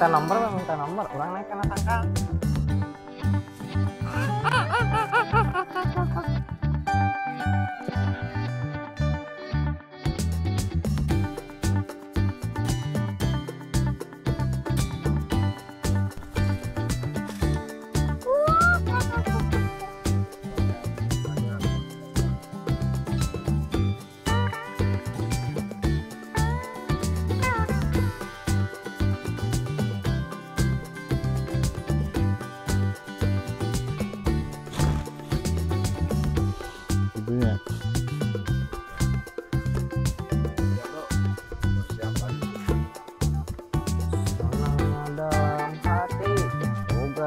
Minta nomor, minta nomor. Urang naik kana tangkal.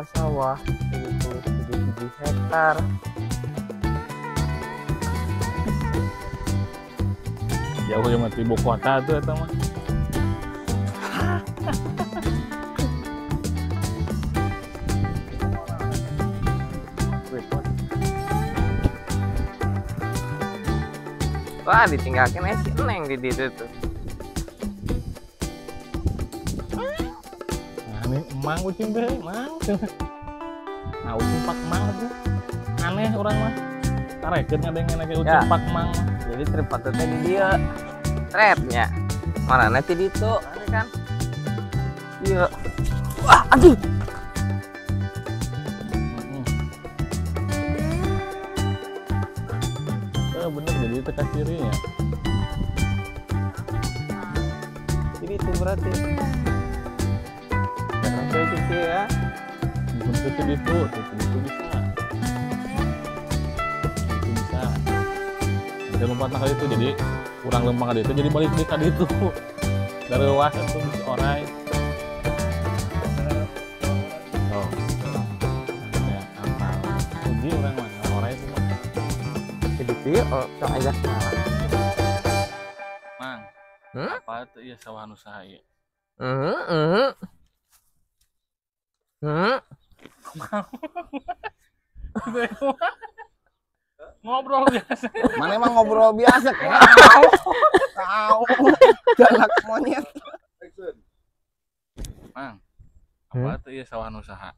Sawah 77 hektar. Jauh ya mati ibu kota tuh eta mah. Wah, ditinggalkan si Neng di situ tuh. Nah, ini emang ucing deh, emang. Nah, ucing pak mang tuh. Aneh orang mah. Tarekeun ngadengen ge ucing ya. Pak mang. Jadi tripod teh di dieu. Trapnya. Marana ti ditu kan. Iya. Wah, anjing. Bener jadi teka kirinya. Jadi itu berarti. Sampai situ ya. Bukan ke itu bisa. Itu bisa. Ada lompat kali itu jadi kurang lempang kali itu jadi balik ke tadi itu. Dari luas itu bisa orai. Oh. Ya, apa? Uji orang mana orai itu mah. Jadi oh, sok aja. Mang. Apa tuh ieu sawah nu saha ieu? Ngobrol biasa. Mana emang ngobrol biasa kayak tahu. Galak monyet. Mang. Apa tuh ieu sawah nu saha?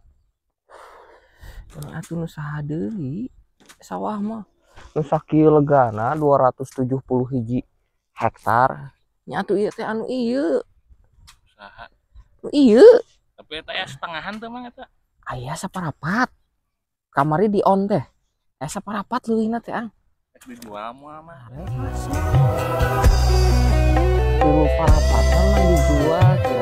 Atuh nu saha deui? Sawah mah nu sakieu legana 270 hiji hektar. Nya atuh ieu teh anu ieu. Saha? Nu ieu. Tapi eta ya setengahan teh mang eta. Aya saparapat. Kamari di on teh. Aya saparapat leuwihna teh ang. Dijual moal mah. Tilu parapatan mah dijual teh.